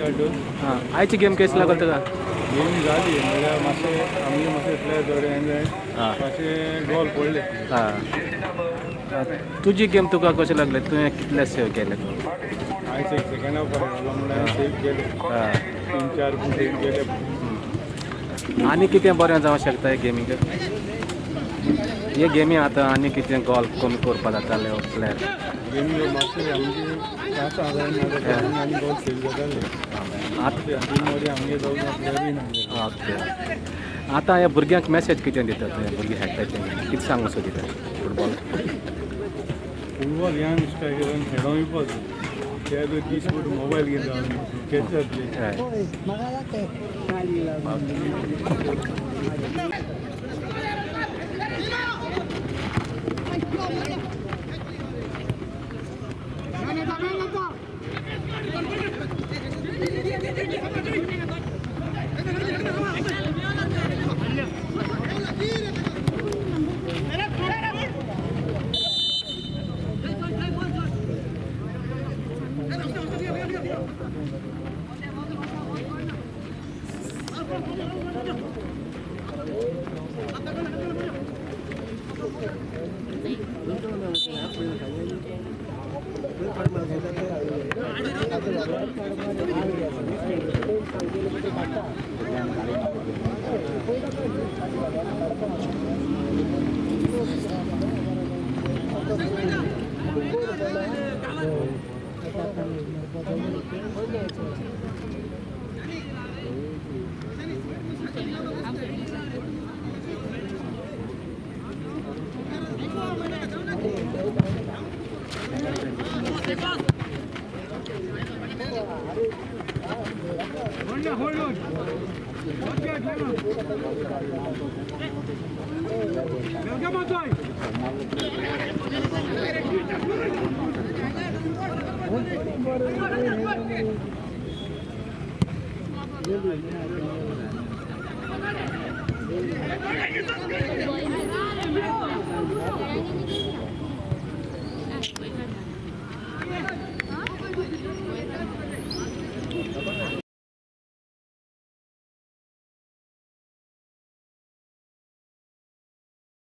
Cardozo. हां, आयची game कशी लागल तुका? गेम जाली म्हणल्यार मातशे आमगे मातशे प्लेयर थोडे हें जाय, मातशे गोल पडले. हां, तुजी गेम तुका कशें लागले? तुवें कितले सेव केले? हांवें एक सेकंड हाफ बरें घालो म्हणल्यार हांवें सेव केले. 3-4 पूण सेव केले. आनी कितें बरें जावंक शकता हे गेमीक? हे गेमी आतां आनी कितें गोल कमी करपा जाताले प्लेयर? गेमी मातशे आमगे चान्स आसा, आनी गोल सेव जाताले. आतां तीन मदीं आमगे जावं प्लेयरूय ना. ओके, आतां ह्या भुरग्यांक मॅसेज कितें दिता तुवें? भुरगीं खेळटा ते कितें सांगूंक सोदिता फुटबॉल? फुटबॉल ह्यान स्ट्रायकरान खेळोंक येवपाचो. ते दीस फूट मोबायल घेवन जावन केच जातले. हय.